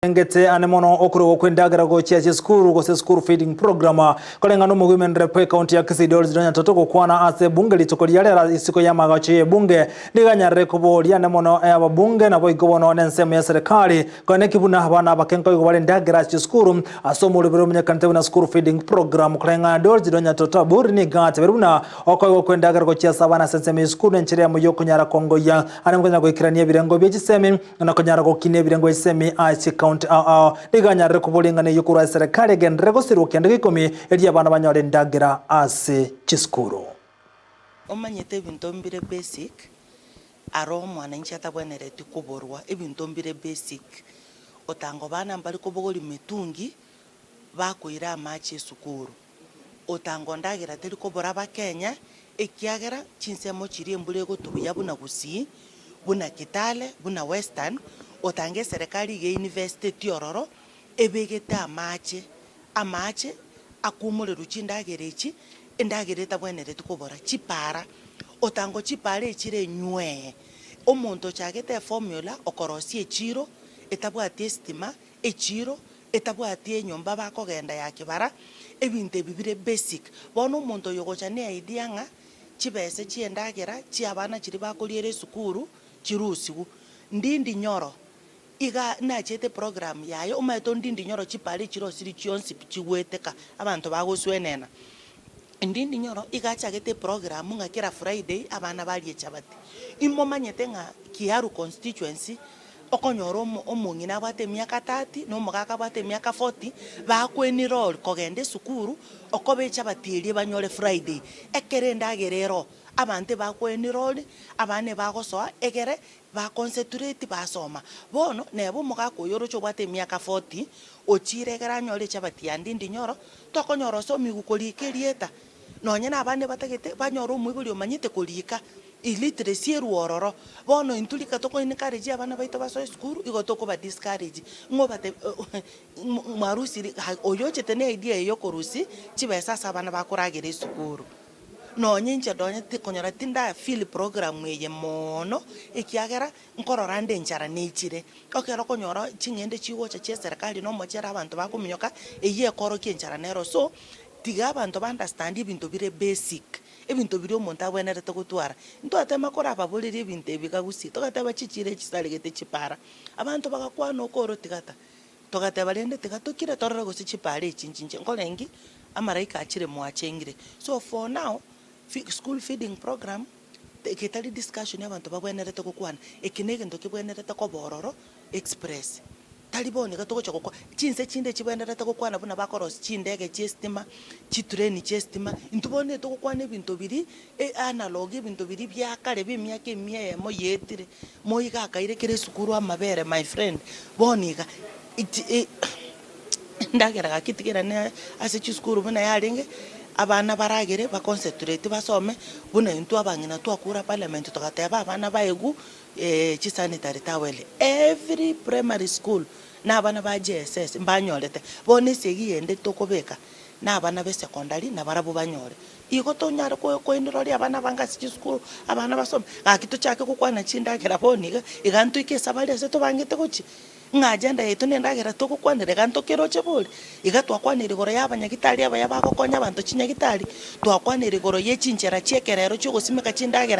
Engete ane mono okorugwa kw'endagera gochia chisukuru gose school feeding program koreng'ana omogwimendere bw'ecounty ya Kisii Dorothy Nyatoto gokwana ase ebunge rituko ria rero isiko y'amagacho y'ebunge nigo anyarire koboria ane mono ababunge naboigo bono nensemo ya serikali koeneki buna abana abake nkoigwa bare endagera ase chisukuru ase omoroberi omenyekanete buna school feeding program koreng'ana Dorothy Nyatoto Aburi nigo atebire buna okoigwa kw'endagera gochia ase abana ase ensemo y'esukuru nenchera eyemo yokonyara kongoyia ane mokonyara goikerania ebirengo bie chisemi na konyara gokina ebirengo esemi ase chikaunti ao ao, nigo anyarire koboria eng'ana eyio korwa ase serikali egenderere gosirwa kende geikomi erio abana banyore endagera ase chisukuru. Omanyete ebinto mbire basic, aro omwananchi atabwenereti koborwa ebinto mbire basic, otanga abana mbare kobogoria mitungi bakoira amache esukuru, otanga ondagera teri kobora abakenya, ekiagera chinsemo chiria embura egotwa buya buna Gusii, buna Kitale, buna Western, otanga eserekari iga einvesteti ororo, ebegete amache, amache akumorerwa chindagera echi, endagera etabwenereti kobora, chipara, otanga chipara echire nywee, omonto ochagete eformula okorosia echiro etabwati estima, echiro etabwati enyomba bakogenda ya kibara, ebinto ebi bire basic. Bono omonto oyo ogocha ne idea ng'a chibese chi'endagera chi'abana chiria bakoriera esukuru chirusigwe. Ndindi nyoro, iga nachete program yaye omanyete ondindi nyoro chipara echirosiri chionsi pi chigweteka abanto bagoswenena. Ndindi nyoro iga achagete eprogram ng'a kera Friday abana barie echabati. Imomanyete ng'a Kiharu constituency Okonyora omo omong'ina abwate emiaka 30, na omogaka abwate emiaka 40, bakoenroll kogenda esukuru, okoba echabati eria banyore Friday. Ekero endagera ero, abanto ebakoenroll, abana ebagosoa, egere ba concentrate basoma. Bono, neba omogaka oyo oroche obwate emiaka 40, ochire egere anyore echabati ya ndindi nyoro, tokonyora osomigwe korika erieta, nonye na abande batagete banyore omoibori omanyete korika. Illiteracy erwe ororo. Bono intwe rika toko encourage abana baito basoe esukuru, igo tokoba discourage, ng'o obatebi mwarusiri oyo ochete na idea eye yokorusia chibesa ase abana bakoragera esukuru. Nonye inche nonye tikonyora tinda feel program eye mono, ekiagera nkorora nde enchara nechire. Ekero okonyora ching'ende chigocha chia eserekari na omochere abanto bakominyoka, eywo ekorokia enchara nero. So, tiga abanto ba understand ebinto bire basic. Ebinto biria omonto agwenerete gotwara. Ntwatema korababoreria ebinto ebi kagusie, togateba chichiro echi chisaregete chipara. Abanto bagakwana okoro tigata. Togateba rende tiga tokire torore gose chipara echi nchinche nkorengi amaraika achire mwachengire. So for now, school feeding program, eke tari discussion abanto bagwenerete gokwana, eke na egento kebwenerete koba ororo express. Tari bono iga togocha gokwa, chinse chinde chibwenerete gokwana buna bakorosia chindege chi'esitima, chitrain chi'esitima, intwe bono etogokwana ebinto biria e analogue ebinto biria bia kare bia emiaka emia eyemo yaetire, moiga akaire kera esukuru amabere my friend, bono iga it e endagera gaki tigerane ase chisukuru buna yarenge, abana baragere ba concentrate basome, buna intwe abang'ina twakure parliament togateba abana baegwe. Chisanitary towel every primary school na abana ba JSS mbanyorete, bono esegi yende tokobeka na abana be secondary nabarabwo banyore. Igo tonyare koenroria abana abange ase chisukuru, abana basome, gaki tochake gokwana chindagera bono iga, iga ntoike esabari ase tobangete gochia, ng'a agenda yaito na endagera togokwanera iga ntokeroche bori? Iga twakwanire igoro ya abanyagitari abaya bagokonya abanto chinyagitari, twakwanire igoro ye chinchera chia ekerero chia ogosimeka chindagera.